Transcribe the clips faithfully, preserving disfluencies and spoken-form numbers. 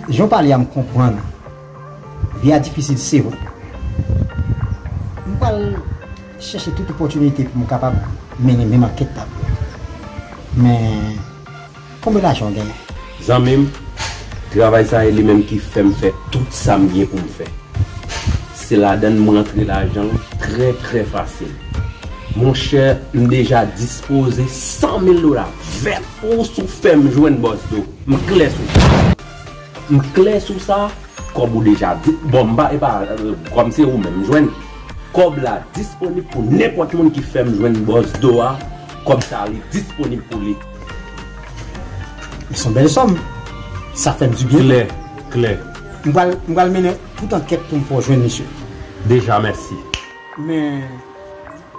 Jan w pale a, m konprann. Vi a difisil, se vre. M pral chèche tout opòtinite pou m kapab mennen menm ankèt la pou ou. Men, konbyen lajan w genyen? Zanmi m, travay sa e li menm ki fè m fè tout sa m gen pou m fè. Se ladann m rantre lajan trè, trè fasil. Monchè, m deja dispoze san mil dola vèt pou w si w fè m jwenn Bòs Do. M klè sou sa. M klè sou sa. Kòb ou deja di, bon, m pa, e pa, kòm se ou menm m jwenn. Kòb la disponib pou nenpòt moun ki fè m jwenn Bòs Do a. Kòb sa, li disponib pou li. Se yon bèl sòm. Sa fè m dibyen. Klè, klè. M pral, m pral mennen tout ankèt pou m fè w jwenn misye. Deja, mèsi. Men,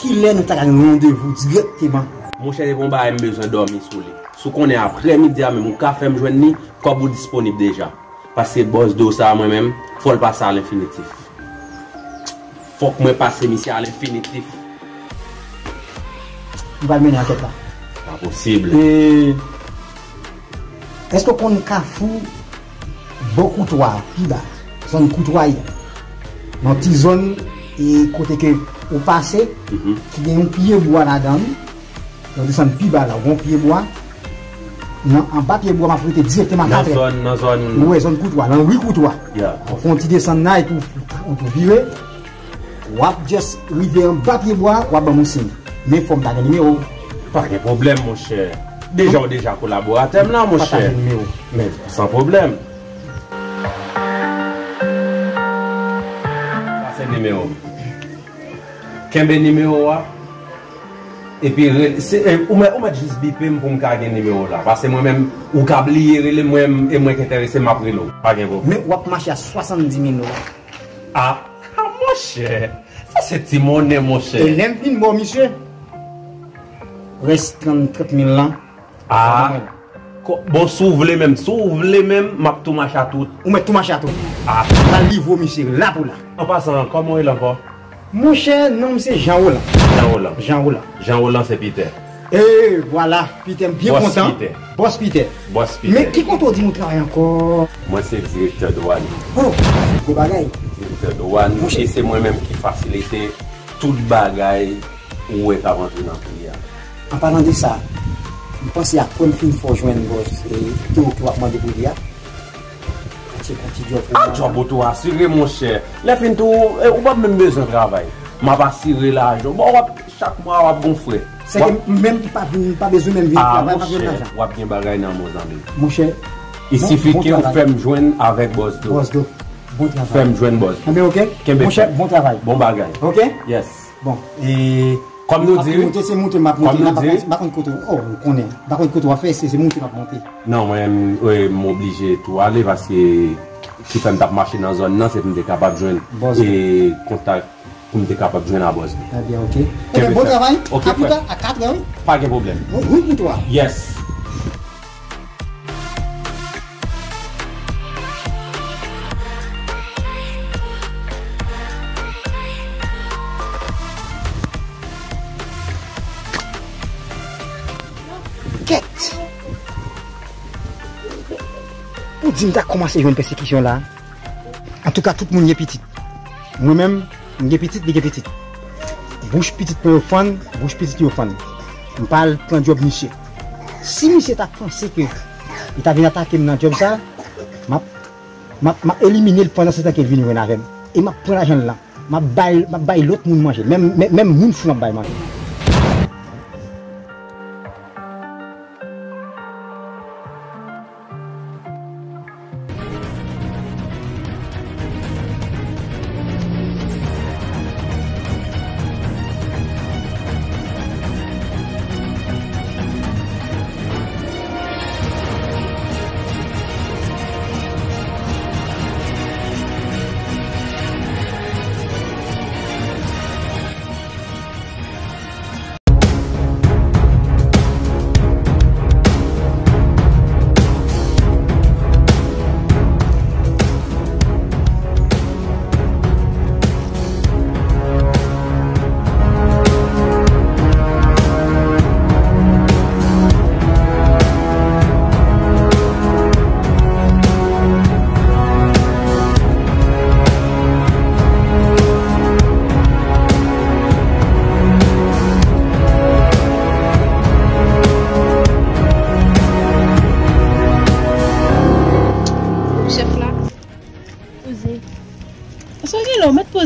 kilè nou ta ka gen yon randevou dirèkteman? Monchè, se yon bagay m bezwen dòmi sou li. Si w konnen aprèmidi a menm, ou ka fè m jwenn li, kòb ou disponib deja. Paske Bòs Do sa a, mwen menm, fò l pase a lenfinitif. Fòk mwen pase misye a lenfinitif. M pral mennen ankèt la. Pa posib. E, èske w konn Kafou bò Koutwa, pi ba, zòn Koutwayi? Yon ti zòn, e, kote ke ou pase, ki gen yon pye bwa ladan l. Lè w desann pi ba la, w gen yon pye bwa. Nan, anba pye bwa, m ap rete dirèkteman katrè. Nan zòn, nan zòn. Ou wè zòn Koutwa, nan ri Koutwa. Yeah. W ap fè yon ti desann la, epi w, w tou vire. W ap just rive anba pye bwa, w ap ban m yon siy. Men fò m ta gen nimewo w. Pa gen pwoblèm, monchè. Deja, w deja kolaboratè m la, monchè. Pataje nimewo w. Men, san pwoblèm. Sa se nimewo m. Kenbe nimewo a. Epi, re- se- e, ou mèt, ou mèt jis bipe m pou m ka gen nimewo w la. Paske mwen menm, ou ka bliye rele m, mwen, e mwen k enterese, m ap rele w. Pa gen pwoblèm. Men w ap mache a swasanndis mil dola. A, a, monchè. Sa se ti monnen, monchè. E lè m fin ba w misye, rès trant, trant mil lan. A. Sa mwen. Ko- bon, si w vle menm, si w vle menm, m ap tou mache a tout. Ou mèt tou mache a tout. A. M pral livre w misye la pou la. An pasan, kòman w rele ankò? Monchè, non m se Jean Roland. Jean Roland. Jean Roland. Jean Roland se Peter. E vwala, Peter, m byen kontan. Bòs Peter. Bòs Peter. Bòs Peter. Men ki kote w di nou travay ankò? Mwen se direktè dwàn. Oh, se gwo bagay. Direktè dwàn. Monchè. E se mwen menm ki fasilite tout bagay ou wè k ap antre nan peyi a. An palan de sa, m panse apre m fin fè w jwenn bòs, e, tou ke w ap mande pou li a. Ti, ti djòb pou mwen. A, djòb ou tou asire, monchè. Lè fin tou, e, ou p ap menm bezwen travay. M ap asire lajan. Bon, w ap, chak mwa w ap gon frè. Se ke m menm ki pa vin, pa bezwen menm vin travay, pa gen lajan. A, monchè, w ap gen bagay nan men w, zanmi. Monchè, bon, bon travay. Il suffit ke w fè m jwenn avèk Bòs Do. Bòs Do. Bon travay. Fè m jwenn Bòs Do. Enben, oke. Kenbe fèm. Monchè, bon travay. Bon bagay. Oke? Yes. Bon, e, kòm nou di, ap moute, se moute, m ap moute la, m pa konn, m pa konn kote. Oh, ou konnen. M pa konn kote w ap fè, se, se moute m ap moute. Non, mwen, e, m oblije tou ale paske ki fè m t ap mache nan zòn nan, se pou m te kapab jwenn, e, kontak pou m te kapab jwenn a Bòs Do. Ebyen, oke. Ebyen, bon travay. Oke, frè. A pita, a katrè, wi. Pa gen pwoblèm. Wi, wi, pou twa. Yes. Kèt! Pou di m ta kòmanse jwenn pèsekisyon la. Antouka, tout moun gen pitit. Mwen menm, m gen pitit, li gen pitit. Bouch pitit mwen yo fann, bouch pitit yo fann. M pa al pran djòb misye. Si misye ta panse ke li ta vin atake m nan djòb sa, m ap, m ap, m ap elimine l pandan se tan ke l vin jwenn avè m. E m ap pran lajan l lan. M ap bay, m ap bay lòt moun manje. Menm, menm, menm moun fou m ap bay manje.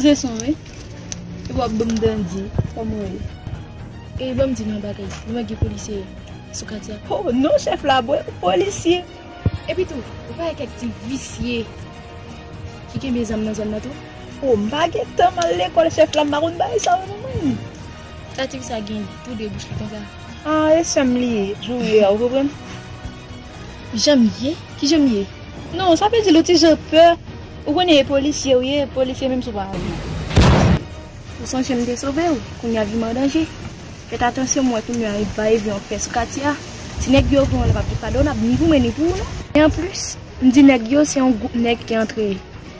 Se son, wi. E w ap ban m dandi, kòman w ye? E ban m di nou yon bagay, nou wè gen polisye sou katye a? Oh non, chèf la, bwè, polisye. Epi tou, ou pa wè kèk ti visye ki kenbe zam nan zòn nan tou? Oh, m pa gen tan m al lekòl, chèf la, m pa konn bagay sa yo non, mwen. Sa ti sa gen tou de bouch li konsa? Ah, e sè m li ye, Djouye a, ou konprann? Jan m ye? Ki jan m ye? Non, sa vle di l ou ti jan pè. Ou konnen e polisye ou ye, polisye menm si w pa ale. Ou sonje m te sove w, kounye a vi m an danje. Fèt atansyon, m wè kounye a e va e vyen w ap fè sou katye a. Ti nèg yo pran w la p ap gen padonab, ni pou mwen, ni pou ou non. E anplis, m di nèg yo se yon gwoup nèg ki antre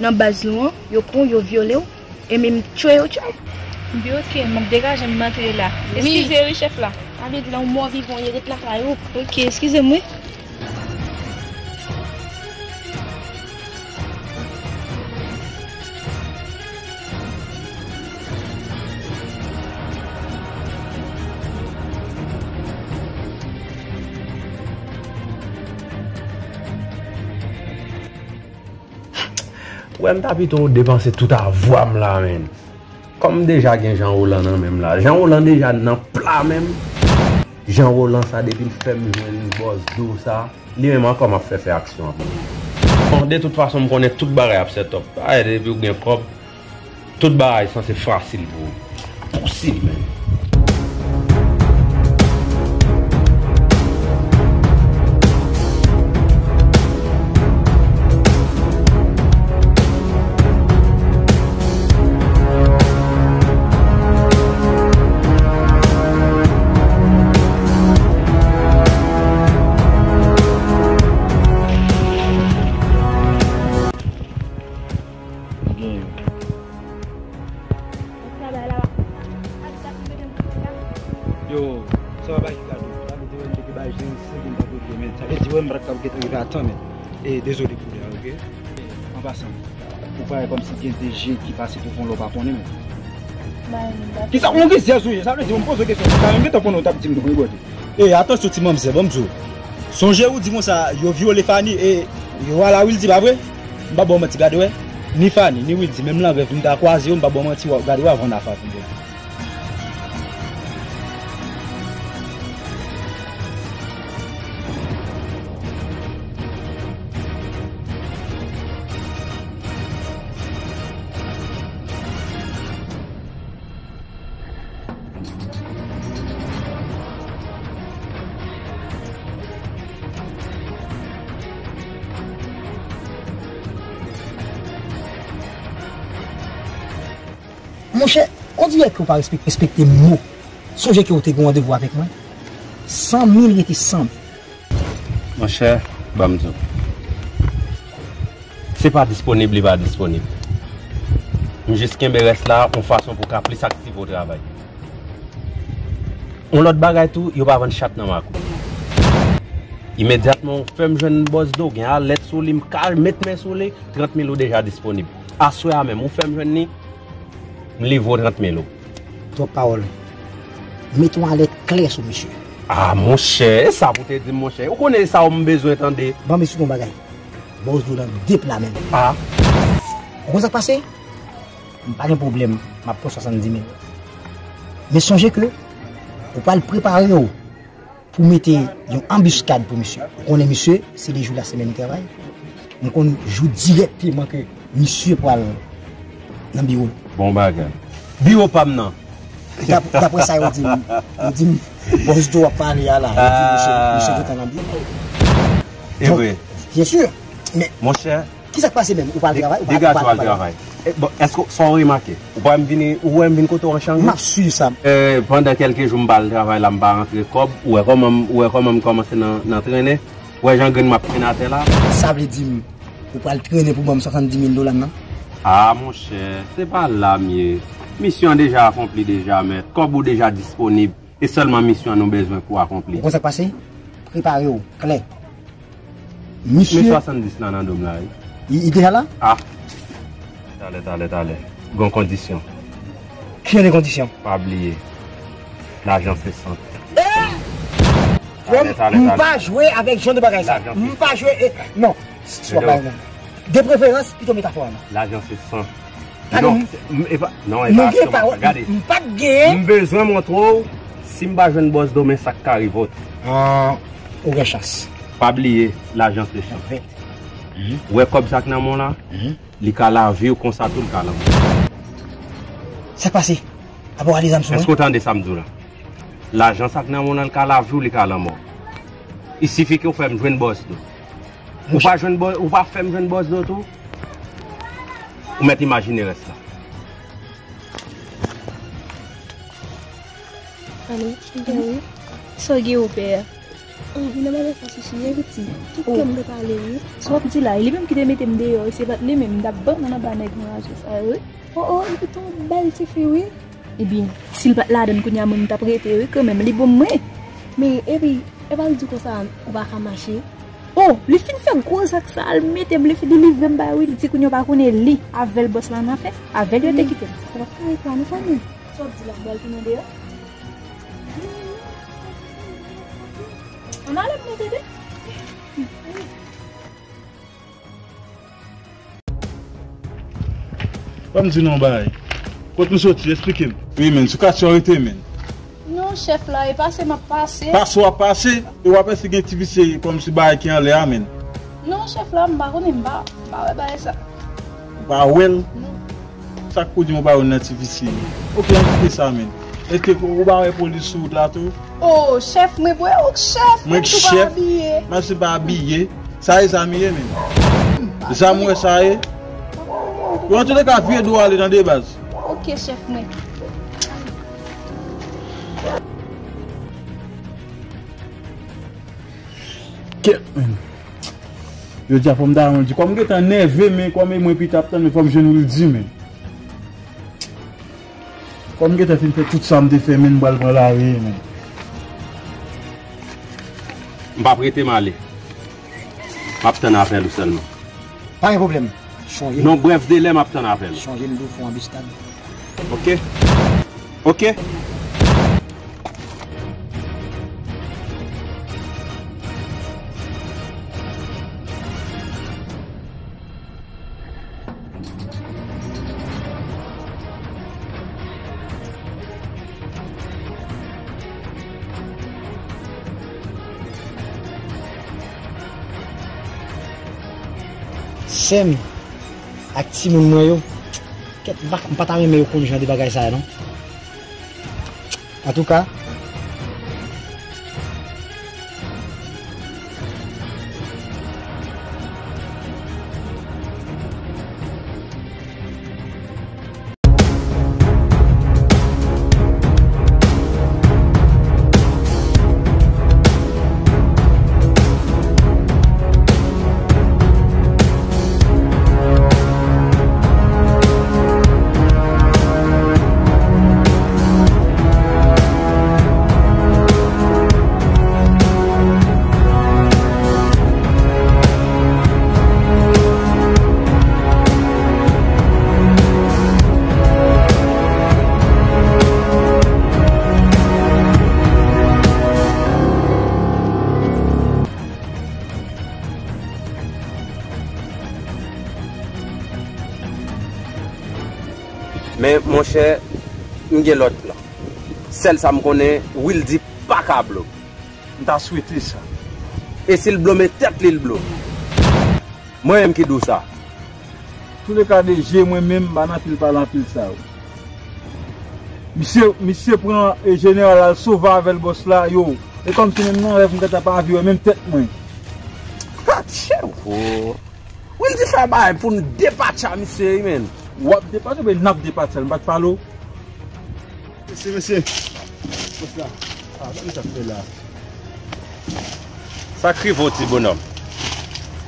nan baz nou an, yo pran w, yo vyole w, e menm tchwe yo tchwe w. Byen, oke, m ap degaje m, m antre la. Wi. Eskize wi, chèf la. Sa vle di la, yon mò vivan w ye, ret lakay ou. Oke, eskize m wi. Wè, m ta pito depanse tout avwa m la, menn. Kòm m deja gen Jean Roland nan men m la. Jean Roland deja nan pla men m. Jean Roland sa, depi l fè m jwenn bòs do sa, li menm ankò m ap fè fè aksyon ap mouri. Bon, de tout fason, m konnen tout bagay ap set up. Ay, depi w gen kòb, tout bagay sanse fasil pou ou. Enposib, menn. Gen yo. Yo, sa va bay ki kado? Kado te wè m te bay jen senk mil pa kote, men. Sa vle di, wè m pa t ap gentan rive a tan, men. E, dezole pou lè a, oke? An pasan, ou parèt kòmsi gen de je ki pase devan w lè w pa konnen, men. Kisa, yon rizyèz ou ye? Sa vle di, mwen poze w kesyon, sa menm gentan konnen w t ap di m non, wi, bòde. E, atansyon, ti manmzè, ban m di w. Sonje ou di konsa, yo vyole Fanny, e, yo al a Wildy, pa vre? M pa ba w manti, gade, wè. Ni Fanny, ni Wildy, menm nan rèv, m ta kwaze yo, m pa ba w manti, w a, gade, w a vann afè pou mwen. Monchè, on dirè ke w pa respekte, respekte mo. Sonje ke w te gen randevou avèk mwen. San mil rete san mil. Monchè, ban m di w. Se pa disponib, li pa disponib. M jis kenbe rès la, yon fason pou w ka plis aktive w travay. Yon lòt bagay tou, yo pa vann chat nan makou. Imedyatman, ou fè m jwenn bòs do, gen alèt sou li, m ka met men sou li, trant mil ou deja disponib. Aswè a menm, ou fè m jwenn li, m livre w trant mil ou. Twòp pawòl. Met yon alèt klè sou misye. Ah, monchè, e sa pou te di m, monchè. Ou konnen e sa ou m bezwen tande. Ban m esplike yon bagay. Bòs do nan de pla menm. Ah. Ou konn sa k pase? M pa gen pwoblèm, m ap pran swasanndimil. Men sonje ke ou pral prepare w pou mete yon anbiskad pou misye. Ou konnen misye, se de jou lasemèn li travay. M konn jou dirèkteman ke misye pral nan biwo l. Bon bagay. Biwo pa m nan. Dap-, daprè sa yo di m, yo di m, bòs do ap pale a la, yo di misye, misye gentan nan biwo. E vre. Byen si. Men, monchè, kisa k pase menm? Ou pa al travay? Ou pa, degaje w al travay. E, bon, èske sa w remake? Ou pa wè m vini, ou wè m vin kote w an changman? M ap swiv sa. E, pandan kèlke jou m pa al travay la, m pa rantre kòb, ou wè kòman m, ou wè kòman m kòmanse nan, nan trennen? Ou wè jan grenn m ap trennen atè la? Sa vle di m, ou pral trennen pou ban m swasanndimil dola m nan? Ah, monchè, se pa la m ye. Misyon an deja akonpli deja, mèt. Kòb ou deja disponib. E sèlman misyon an nou bezwen pou akonpli. Ou konn sa k pase? Prepare w, klè. Misye. Men swasanndis lan nan do m la, wi. Li, li deja la? Ah. Talè, talè, talè. Gon kondisyon. Ki jan de kondisyon? Pa bliye. Lajan se san. Eh! Frè m, talè, talè, m pa jwe avèk jan de bagay sa. M pa jwe, eh, non. Swa bay non. De preferans, pito metafò a non. Lajan se san. Non, m- e pa, non, e pa aksyon m ap fè. Gade, m pa t genyen. M bezwen montre w, si m pa jwenn bòs demen, sa k ka rive w tou. Ah, ou gen chans. Pa bliye, lajan se chans. Ou wè kòb sa k nan men w la? Li ka lavi w konsa tou, li ka lanmò w. Sa k pase? Apa w ale zam sou mwen? Èske w tande sa m di w la? Lajan sa k nan men w lan, li ka lavi w, li ka lanmò w. Il sifi ke w fè m jwenn bòs do. Ou pa jwenn bò, ou pa fè m jwenn bòs do tou? Ou mèt imajine rès la. Alo, Jerry. Sa w gen, ou pè? Oh, vin nan bagay sa, chichi, ye piti. Tout kè m te pale, wi. Sa w ap di la, e li menm ki te mete m deyò, e se pa t li menm, m t ap ban nan anba nèg anraje sa yo, wi. Oh, oh, epi te yon bèl tifi, wi. Ebyen, si l pa t ladann kounye a, mwen, m t ap rete, wi, kanmenm, li bon mwen. Men, epi, e pa l di konsa, ou pa ka mache? Oh, li fin fè gwo zak sa, l mete m, li fin delivre m, ba wi, li di kounye a w pa konnen li, avè l bòs la nan afè, avè l yo te kite m. Ou pa t ka ret la, non, fanmi? Sa w ap di la, m pral tounen deyò? Ann ale, m mete de. Ban m di nou yon bagay. Kot nou soti? Esplike m. Wi, men, sou katye w rete, men. Non, chèf la, e pase m ap pase. Pase w ap pase, e w ap èske gen ti visye kòmsi bagay ki anlè a, men. Non, chèf la, m pa konnen, m pa, m pa wè bagay sa. Ou pa wè l? Non. Sa k pou di m ou pa wè l nan ti visye? Oke, ann kite sa, men. Èske ou pa wè polis sou wout la tou? Oh, chèf, mwen, bwè, ou chèf, mwen, menm si w pa abiye. Menm si w pa abiye. Sa e zam ye, men. Zam ou wè sa ye? Yo, antouleka, vire do w ale nan de baz. Oke, chèf mwen. Kèt, men. Jodi a, fò m ta di, kòm m gentan nève, men kòm e mwen pita ap tann, men fò m jwenn Wildy, men. Kòm m gentan fin fè tout sa m te fè, men m pral pran lari, men. M p ap rete, m ale. M ap tann apèl ou sèlman. Pa gen pwoblèm. Chonje. Nan yon brèf delè, m ap tann apèl ou. Chonje m di w fè yon anbistad. Oke. Oke. Sè m ak timoun mwen yo, kèt, m pa, m pa ta renmen yo konn jan de bagay sa a, non. Antouka, Men, monchè, m gen lòt plan. Sèl sa m konnen, Wildy pa ka blo m. M ta swete sa. E si l blo m, e tèt li l blo m. Mwen menm ki di w sa. Touleka de je mwen menm, m pa nan pil pale anpil sa yo. Misye, misye pran, e, jeneral la, l sove avè l bòs la, yo. E kòmsi menm nan rèv m gentan pa anvi wè menm tèt mwen. Atchè, wo. Wildy fè bagay pou n depatcha misye wi, menn. W ap depatcha, men n ap depatcha l, m pa t pale w. Mesye, mesye. Bòs la. Ah, gade sa k fè la. Sa k rive w, ti bonòm?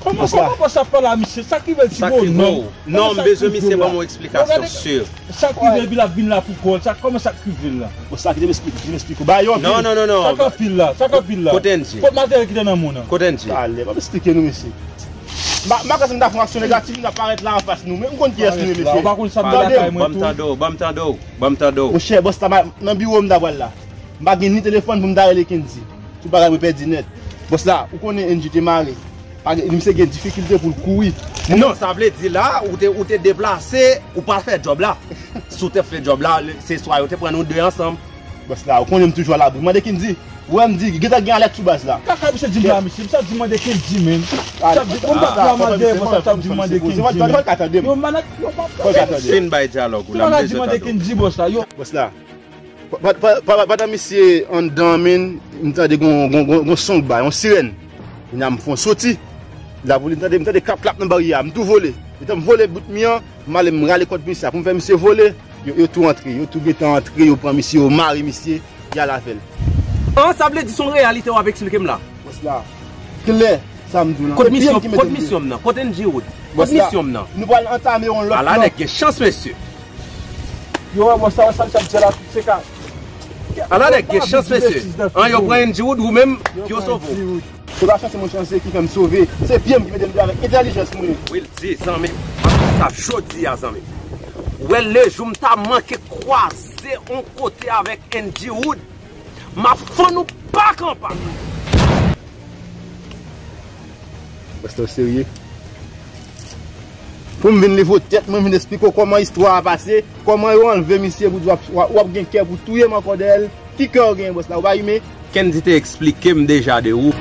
Kòman, kòman bòs la ap pale a misye? Sa k rive l, ti bonòm? Non, m bezwen misye ban m yon eksplikasyon, sè. Sa k rive epi l ap vin la pou kò l? Sa, kòman sa k rive l la? Bon, sa kite m esplike, kite m esplike w. Ba yo anpil. Non, non, non, non. Sa k anpil la? Sa k anpil la? Kote N J? Kot materyèl ki te nan men w nan? Kote N J? Talè, ban m esplike nou, mesye. M pa, m pa kwè si m ta fè yon aksyon negatif, m ta parèt la anfas nou. Men m konn kiyès nou ye, mesye. Ou pa konn sa m t lakay mwen tou. Ban m tande w, ban m tande w, ban m tande w. Monchè, bòs la, nan biwo m ta pral la. M pa gen ni telefòn pou m ta rele Kendy. Tout bagay mwen pèdi nèt. Bòs la, ou konnen N J te mare. Misye gen difikilte pou l kouri. Non, sa vle di la, ou te, ou te deplase, ou pa fè djòb la. Si w te fè djòb la, se swa yo te pran nou de ansanm. Bòs la, ou konnen m toujou alabri. Mande Kendy. Ou wè m di, gentan gen alèt sou baz la. Kaka misye di m la, mesye. Misye ap di mande Kendy, men. Misye ap di, bon, bòs la, mal dèyè, bòs la, misye ap di mande Kendy, men. Yo, malad, yo pa Fin bay dyalòg ou la, m bezwen tande w. Kendy, bòs la, yo. Bòs la. Pa- pa- pa- pa- Pandan misye anndan, men, m tande gon, gon, gon, gon son k bay, yon sirèn. Kounye a m fè yon soti. La pou li, m tande, m tande klap klap nan baryè a, m tou vole. Etan m vole bout mi an, m ale m rale kòd misye a pou m fè misye vole. Yo, yo tou antre, yo tou gentan antre, yo pran misye, yo mare misye, y al avè l. An, sa vle di se yon reyalite w ap eksplike m la. Bòs la, klè, sa m di w lan. Kot misyon, kot misyon m nan? Kot N G Wood? Kot misyon m nan? Nou pral antame yon lòt plan. Ala nèg gen chans, mesye. Yo wè, bòs la, wè sa misye ap di la, tout se ka. Ala nèg gen chans, mesye. An, yo pran N G Wood, ou menm, yo sove w. Se pa chans, se mwen chans ki fè m sove. Se pye m ki mete m deyò avèk entèlijans mwen. Wildy, zanmi m, m ap di sa jodi a, zanmi m. Ou wè lejou m ta manke kwaze yon kote avèk N G Wood, m ap fann ou pak an pak. Bòs la, w serye? Pou m vin leve tèt mwen, vin eksplike w kòman istwa a pase, kòman yo anlve misye pou di w ap, w ap, w ap gen kè pou touye m ankò dèyè l. Ki kè w genyen, bòs la? Ou pa imen? Kendy te eksplike m deja de ou.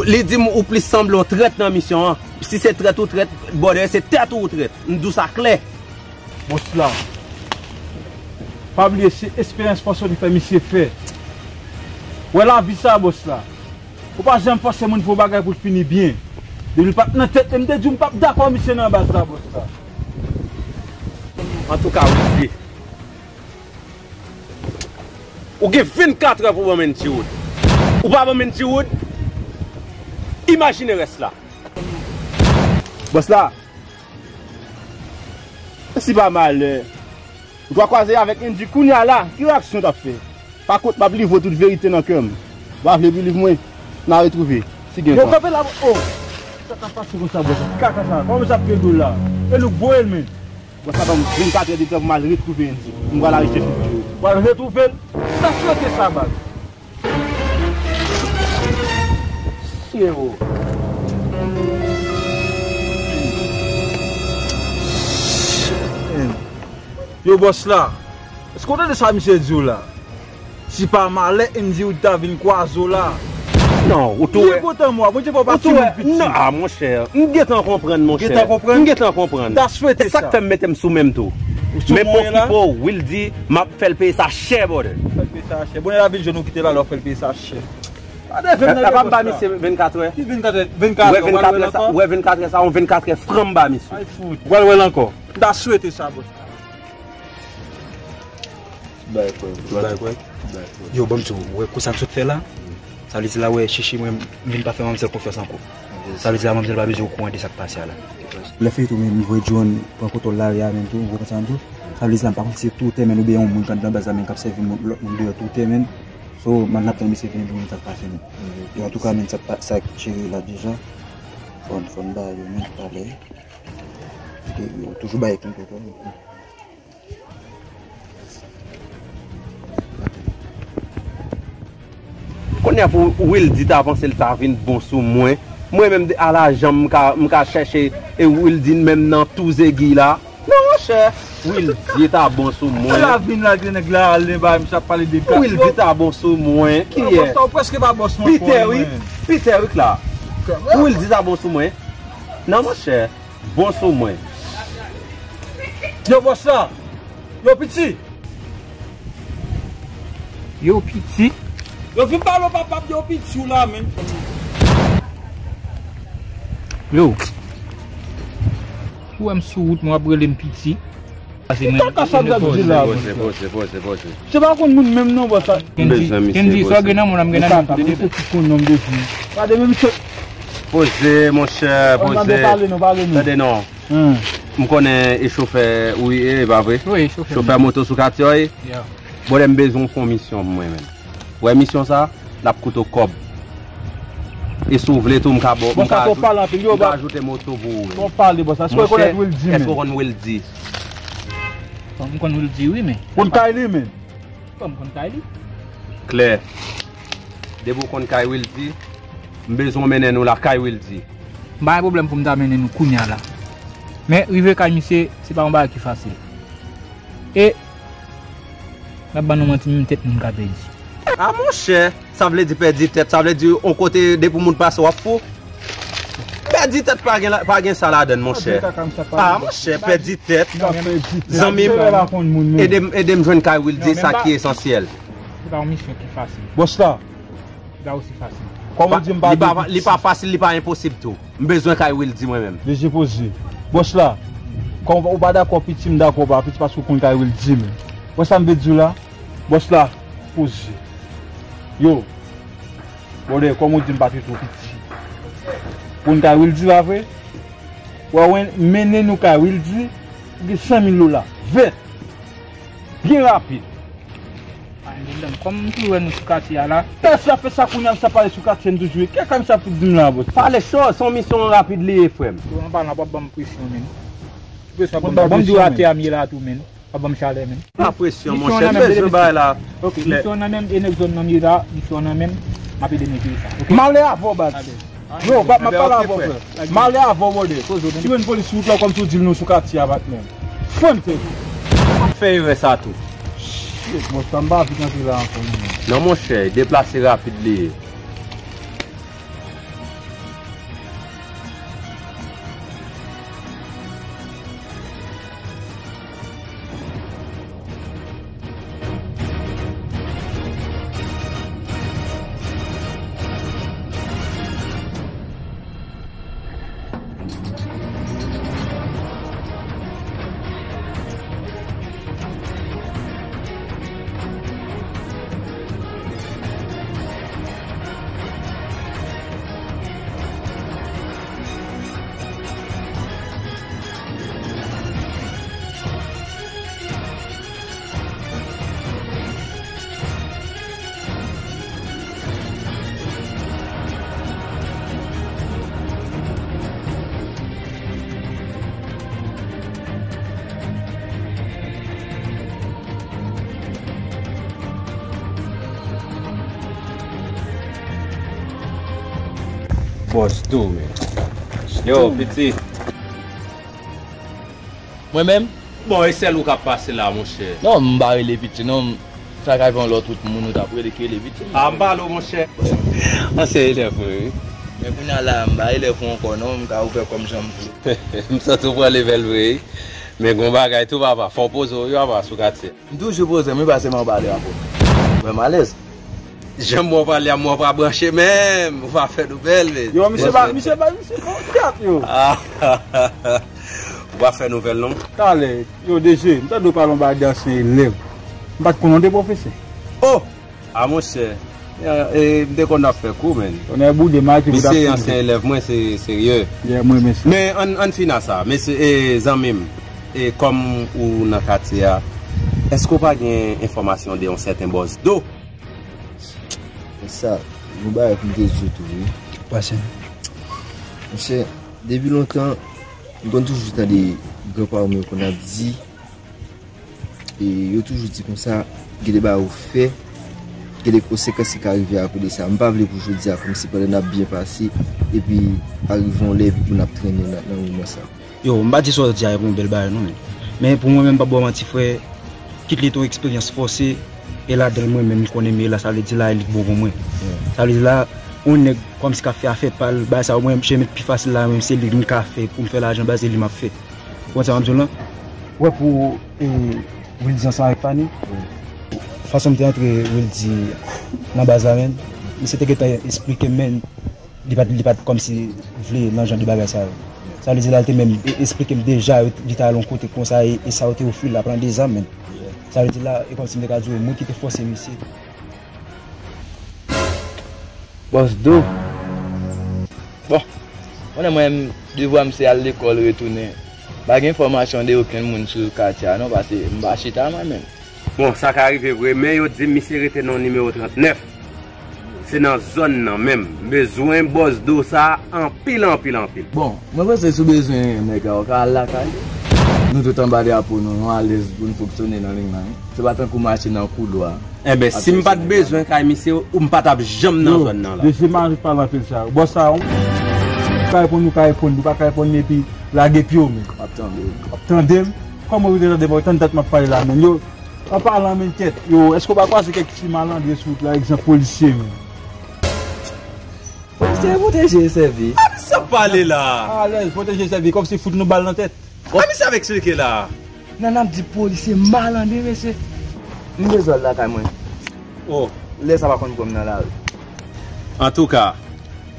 Li di m ou plis sanble yon trèt nan misyon an. Si se trèt ou trèt, brother, se tèt ou ou trèt. M di w sa klè. Bòs la. Pa bliye, se esperyans fòse w te fè misye fè. Wè lavi sa, bòs la. Ou pa janm fòse moun fè yon bagay pou l fini byen. Depi l pa t nan tèt, m te di w m p ap dakò misye nan baz la, bòs la. Antouka, Wildy, ou gen vennkatrè pou ban m N G Wood. Ou pa ban m N G Wood, imajine rès la. Bòs la, si pa malè, ou ta kwaze avèk N G kounye a la, ki reyaksyon w t ap fè? Pa kont, m ap livre w tout verite nan kè m. Ou pa vle believe mwen? N a retwouve, si gen tan. Yo, kanpe la, oh! Sa k ap pase konsa, bòs? Ki kaka sa? Kòman sa ap peye dlo la? E nou k voye l, men. Bòs la ban m vennkatrè de tan pou m al retwouve N G. M pral al rechèche l pou ou. W al retwouve l? Sa swete sa, baz. Sye o. Yo, bòs la, èske w tande sa misye di w la? Si pa malè, N G ou ta vin kwaze w la. Non, ou tou wè. Ki enpòtan mwa, Bondye pa w pa timoun piti. Non, a, monchè, m gentan konprann, monchè. Gentan konprann? M gentan konprann. M ta swete sa. E sa k fè m mete m sou men m tou. Men pokipo, Wildy, m ap fè l peye sa chè, brother. Fè l peye sa chè. Bonè la vin jwenn ou kite la, lè w fè l peye sa chè. Pa devye m nan. Misye vennkatrè. Ki vennkatrè? Vennkatrè, w wè vennkatrè sa, yon vennkatrè franc m ba misye. Ay fout. W al wè l ankò. M ta swete sa, bro. Bay kwè. Bay kwè. Yo, ban m di w, w wè kou sa m sot fè la? Sa vle di la, w wè, Chichi, mwen, m vin pa fè manmzèl konfyans ankò. Sa vle di la, manmzèl pa bezwen okouran de sa k pase a la. Lè fini tou, men, m voye John pran kontwòl lari a, menm tou, ou konprann sa m di w? Sa vle di la, m pa konn si se tou tèmen oubyen yon moun k anndan baz la, men k ap sèvi moun, lòt moun deyò tou tèmen. So, man n ap tann misye vini pou nou sa k pase nou. Yo, antouka, men, sa, sa k jere la deja. Fò n, fò n ba yo, men, talè. Yo toujou bay konpòtman. Kounye a pou Wildy ta panse l ta vin bon sou mwen. Mwen menm, de, ala jan m ka, m ka chèche e Wildy menm nan tou zegi la. Non, monchè. Wildy ta bon sou mwen. Sa la vin la, gen nèg la, al nan bay, misye ap pale de gaz. Wildy ta bon sou mwen. Kiyès? Bòs la, ou prèske pa bòs mwen ankò, wi. Peter, wi, k la. Wildy ta bon sou mwen. Non, monchè. Bon sou mwen. Yo, bòs la. Yo, piti. Yo, piti. Yo, vin pale w papa m, yo, piti w la, men. Yo. Ou wè m sou wout, mwen w ap rele m piti. Ki kaka sa m t ap di la? Poze, poze, poze, poze. Se pa konn moun menm non, bòs la. Kendy, sa w gen nan men w la, m gen nan men m, tout de fè. Ki konn nonm de fi. Gade men misye. Poze, monchè, poze. Tande non, pale non, pale non. Tande non. M konnen e chofè ou ye, e pa vre? Wi, chofè. Chofè moto sou katyòy. Yeah. Brother, m bezwen w fè yon misyon pou mwen, menm. Wè misyon sa, l ap koute w kòb. E si w vle tou, m ka ba w, m ka ajoute, m ka ajoute moto pou ou, menm. Bon, pale, bòs la. Monchè, èske w konn Wildy? Bon, m konn Wildy, wi, men. Konn kay li, men. Bon, m konn kay li. Klè. Depi w konn kay Wildy, M bezwen w mennen nou lakay Wildy. M pa gen pwoblèm pou m ta mennen nou kounye a la. Men, rive kay misye, se pa yon bagay ki fasil. E, m ap ban nou manti, menm tèt moun ka pèdi. A, monchè, sa vle di pèdi tèt, sa vle di yon kote depi moun pase w ap fou. Pèdi tèt pa gen, pa gen sa ladann, monchè. A, monchè, pèdi tèt. Zanmi m, ede m, ede m jwenn kay Wildy, sa ki esansyèl. Se pa yon misyon ki fasil. Bòs la. Li pa osi fasil. Kòman w di m pa gen piti? Li pa fasil, li pa enposib tou. M bezwen kay Wildy mwen menm. Deje poze. Bòs la, kòman ou pa dakò piti, m dakò pa piti paske w konn kay Wildy menm. Wè sa m vle di w la? Bòs la, poze. Yo, brother, kòman w di m pa trete w piti? Konn kay Wildy la vre? Wè, wè, mennen nou kay Wildy, ou gen san mil dola. Vèt! Byen rapid. Ay, medam, kòm m toujou wè nou sou katye a la. Pès la fè sa kounye a, m sa pale sou katye, m toujou ye. Kèk sa misye ap di m la, bòs? Pale cho, se yon misyon rapid li ye, frè m. Yo, anba la, w ap ban m presyon, men. Presyon, ban m, ban m di w atè a m ye la tou, men. W ap ban m chalè, men. Pa presyon, monchè, m bezwen bay la. Ok, misyon nan menm, e nèg zòn nan m ye la, misyon nan menm, m ap ede nèg yo sa. Ok? M ale avè w, baz. Yo, m ap pale avè w, frè. M ale avè w, brother. Ou jwenn polis sou wout la, kòmsi w di l nou sou katye a, patnè. Fè m tèt ou. Fè erè sa tou. Shit, bòs la, m pa vin antre la ankò, non. Non, monchè, deplase rapid li ye. Bòs tou, men. Yo, piti. Mwen menm? Bon, e sèl ou k ap pase la, monchè. Non, m pa rele piti, non. Sa ka rive yon lòt moun ou t ap rele ki rele piti. A, m pale w, monchè. Ansyen elèv mwen, wi. Men kounye a la, m pa elèv ou ankò, non. M ka ouvè kò m jan m vle. M santi w pran level vre, wi. Men gon bagay tou, papa. Fò w poze w, wi, papa, sou katye. M toujou poze m, wi, paske m anba drapo. Mwen m alèz. Jan m wè w pale a, m wè w pa branche menm. Ou pa fè nouvèl, men. Yo, misye ba, misye ba, misye ba, kat, yo. Ou pa fè nouvèl, non? Talè, yo, D J, m tande w pale yon bagay de ansyen elèv. M pa t konnen w te pwofesè. Oh! A, monchè. E, e, m te konn ap fè kou, men. Tonnè boude, m a di pou t ap fini. Misye ansyen elèv mwen, se serye. Yeah, mwen, men sa. Men ann, ann fin a sa. Mesye, e, zanmi m, e, kòm ou nan katye a, èske w pa gen enfòmasyon de yon sèten Bòs Do? Sa, yon bagay pou m te di w tou, wi. Pase. Monchè, depi lontan, m konn toujou tande granparan m yo konn ap di, e yo toujou di konsa, gen de bagay ou fè, gen de konsekans ki ka rive apre de sa. M pa vle pou jodi a, kòmsi pandan n ap byen pase, epi arive yon lè, epi pou n ap trennen nan, nan moman sa. Yo, m pa di sa w di a e pou yon bèl bagay non, men. Men pou mwen menm, m p ap ba w manti, frè, kit li te yon eksperyans fòse, e ladan l mwen menm, li konnen m ye la, sa vle di la, e li k bon pou mwen. Sa vle di la, yon nèg kòmsi k ap fè afè pa l, bagay sa yo, mwen, chemen k pi fasil la, menm se li m ka fè pou m fè lajan, baz, se li m ap fè. Ou konprann sa m ap di w lan? Wè pou, e, Wildy ansanm avèk Fanny? Fason m te antre Wildy nan baz la, menm, misye te gentan esplike m, menm, li pa t, li pa t kòmsi vle nan jan de bagay sa yo. Sa vle di la, l te menm e-, esplike m deja, yo t-, li t al yon kote konsa, e, e sa yo te ofri l, l ap pran de zam, menm. Sa vle di la, e kòmsi m te ka di w, moun ki te fòse misye. Bòs Do. Bon, konnen mwen, devwa m se al lekòl, retounen. M pa gen enfòmasyon de okenn moun sou katye a non, paske m pa chita mwen menm. Bon, sa ka rive vre, men yo di m misye rete nan nimewo trannèf. Se nan zòn nan menm. M bezwen Bòs Do sa anpil, anpil, anpil. Bon, mwen panse si w bezwen nèg la, ou ka al lakay li. Nou tout anba drapo nou, nou alèz pou n fonksyone nan liy lan, wi. Se pa tankou mache nan koulwa. Enben, si m pa t bezwen kay misye, ou m pa t ap janm nan zòn nan la. Yo, mesye, m ajoute pale anpil sa. Bòs sa, ou ka reponn, ou ka reponn, ou pa ka reponn, epi lage pye w, men. M ap tande w. W ap tande m? Kòman ou te tande m? Tann dat m ap pale la, men. Yo, an palan, men, kèt. Yo, èske w pa kwaze kèk ti malandren sou wout la, egzanp, polisye, men? Polisye pwoteje e sèvi. A, misye ap pale la. Alèz, pwoteje e sèvi, kòmsi fout nou bal nan tèt. A, misye ap eksplike la. Nan n ap di polisye malandren, mesye. M bezwen al lakay mwen. Oh. Lè sa pa konn pran m nan lari. Antouka,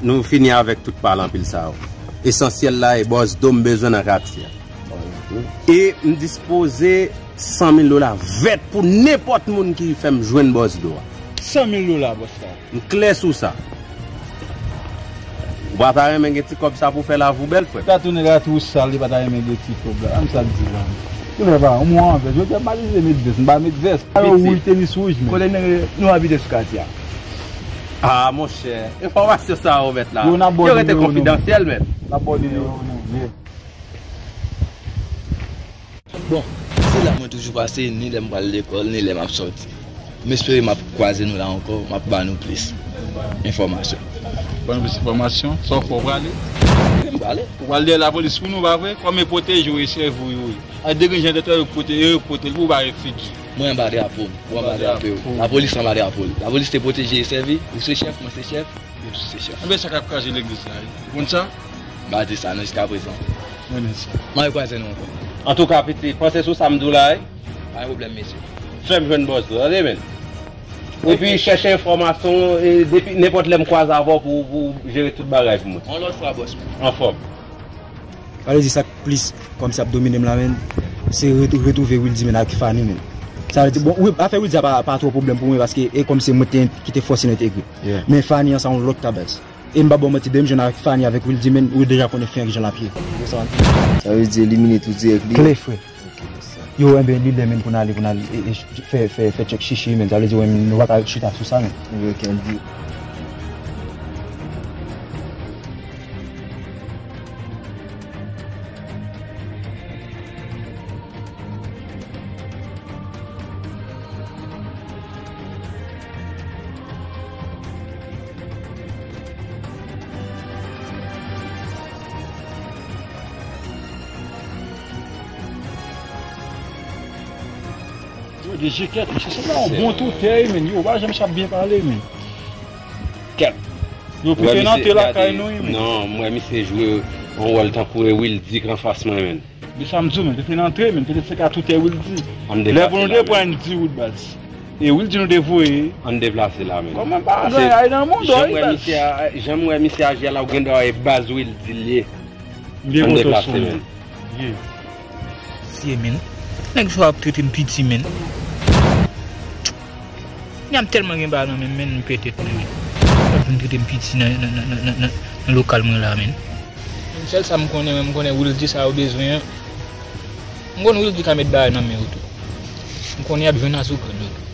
nou fini avèk tout pale anpil sa yo. Esansyèl la, e Bòs Do m bezwen nan katye a. E m dispoze san mil dola vèt pou nenpòt moun ki fè m jwenn Bòs Do a. San mil dola, bòs la. M klè sou sa. Ou pa ta renmen gen ti kòb sa pou fè lavi w bèl, frè m? Ta tounen la twou sal, li pa ta renmen gen ti kòb la. An sa k di la. Kounye a pa, ou mwen an vès. Jodi a, m pa deside met vès, m pa met vès. A yo wouj, tenis wouj, men. Kote nou, nou abite sou katye a? Ah, monchè, enfòmasyon sa yo, mèt la. Yo, n ap bò nimewo nou. Yo rete konfidansyèl, mèt. N ap bò nimewo nou, yeah. Bon, se la mwen toujou pase, ni lè m pral lekòl, ni lè m ap sòti. M espere m ap kwaze nou la ankò, m ap ba nou plis enfòmasyon. Ban nou plis enfòmasyon, sa w fè w prale? Wi, m prale. Ou pral dèyè lapolis pou nou, pa vre? Kòm e pwoteje w e sèvi w yo ye. A deranjan tèt yo pote, yo pote l pou w bare figi. Mwen anba drapo m, ou anba drapo w. Lapolis anba drapo l. Lapolis te pwoteje e sèvi, ou se chèf, mwen se chèf. Yo tout se chèf. Enben, sa k ap kraze legliz la, wi. Ou konn sa? M pa di sa non jiskaprezan. Mwen menm sa. M a rekwaze nou ankò. Antouka, pitit, panse sou sa m di w la, wi. Pa gen pwoblèm, mesye. Fè m jwenn bòs la, tande, men. Epi, chèche enfòmasyon, e, depi, nenpòt lè m kwaze avè w pou, pou jere tout bagay pou mwen. Yon lòt fwa, bòs mwen. Anfòm. Sa vle di sa k plis kòmsi ap domine m la, men, se re-, retwouve Wildy, men, ak Fanny, men. Sa vle di, bon, wi, afè Wildy a pa, pa twò pwoblèm pou mwen, paske e kòmsi mwen te, ki te fòse n entegre. Yeah. Men Fanny an, sa yon lòt ka, baz. E m pa ba w manti, depi m jwenn ak Fanny avèk Wildy, men, ou deja konnen fen ak jan l ap ye. Sa vle di elimine tou dirèk li? Kle, frè. Ok, bòs la. Yo, enben, li lè, men, pou n ale, pou n ale, e, e, fè, fè, fè tchèk chichi, men. Sa vle di, wè, men, nou pa ka chita sou sa, men. Wi, ok, ann di. Yo, de jekèt, mesye, se pa yon bon toutè, men, yo, pa janm chap byen pale, men. Kèt. Yo, pou te nan te lakay nou, men. Non, m wè misye jwe yon wòl tankou e Wildy k anfas mwen, men. De sa m di w, men, te fè n antre, men, petèt se ka toutè Wildy. Lè pou nou te pran di wout baz. E Wildy nou te voye. Ann deplase la, men. Kòman pa gen ay nan moun, jan m wè misye a, jan m wè misye aji a la, ou gen dwa e baz Wildy l ye. Ann deplase, men. Sye, men. Nèg sa ap trete m piti, men. Nèg tèlman gen bagay nan men m, men, m pètèt mwen, wi. Ap vin trete m piti nan, nan, nan, nan, nan, nan, nan lokal mwen la, men. Sèl sa m konnen, mwen, m konnen Wildy sa yo bezwen an. M konnen Wildy ka met bagay nan men yo tou. M konnen y ap jwenn a sou grenn yo tou.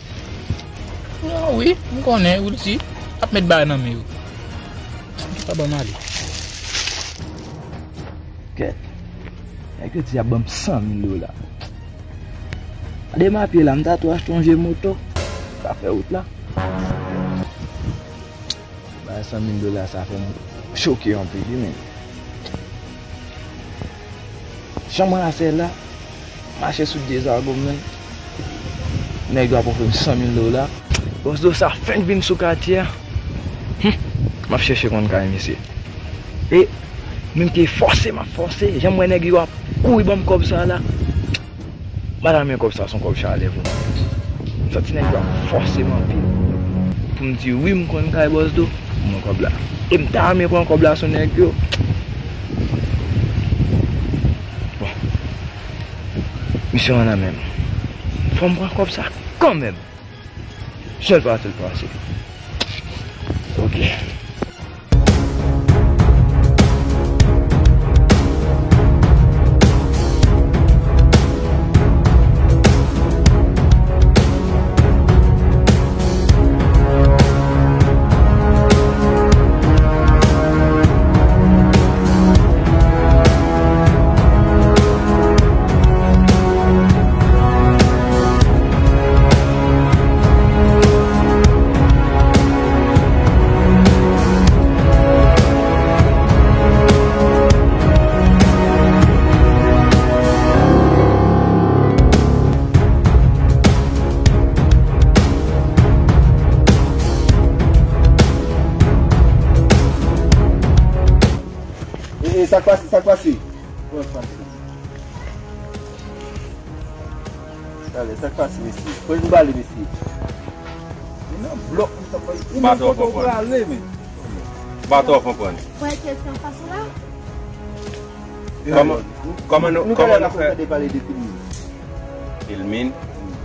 Non, wi, m konnen Wildy ap met bagay nan men yo. Sa pa ban m ale. Kèt. Nèg yo di y ap ban m san mil dola. Gade m a pye la, m ta tou achte yon je moto. Ka fè wout la. Bay san mil dola sa fè m choke anpil, wi, men. Jan mwen asè la, mache sou de zago m, men. Nèg yo ap ofri m san mil dola. Bòs Do sa fenk vin sou katye a. Hum, m ap chèche konn kay misye. E menm ke fòse m ap fòse, jan m wè nèg yo ap kouri ban m kòb sa la. M pa ta renmen kòb sa, se yon kòb chalè pou mwen. M santi nèg yo ap fòse m anpil. Pou m di wi, m konn kay Bòs Do, m pran kòb la. E m ta renmen pran kòb la sou nèg yo. Bon. Misyon an nan men m. Fò m pran kòb sa kanmenm. Sèl fasil pase. Ok. Sa k pase, sa k pase? Talè, sa k pase, mesye? Fò nou pale, mesye. Li nan blòk, li t ap pale. Ou menm kote w prale, men. M pa twò konprann. Wè, kèk tan pase la. Kòman, kòman nou, kòman nou fè? Tande pale de Pilmin. Pilmin?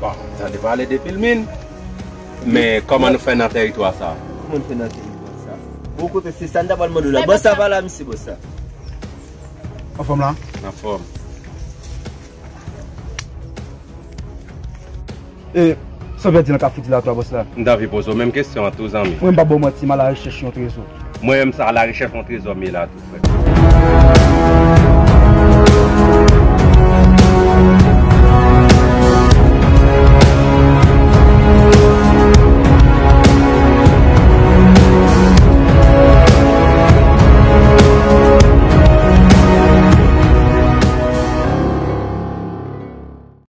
Bon, tande pale de Pilmin. Men kòman nou fè nan tèritwa sa? Kòman nou fè nan tèritwa sa? Bon, kote se sa n ta pral mande w la. Bòs la pa la, misye, bòs la. Anfòm la? Anfòm. E, sa w vle di nan ka fouti la tou a, bòs la? M t anvi poze w menm kesyon an tou, zanmi. Mwen, m pa ba w manti, m alarechèch yon trezò. Mwen menm, sa alarechèch yon trezò m ye la tou, frè.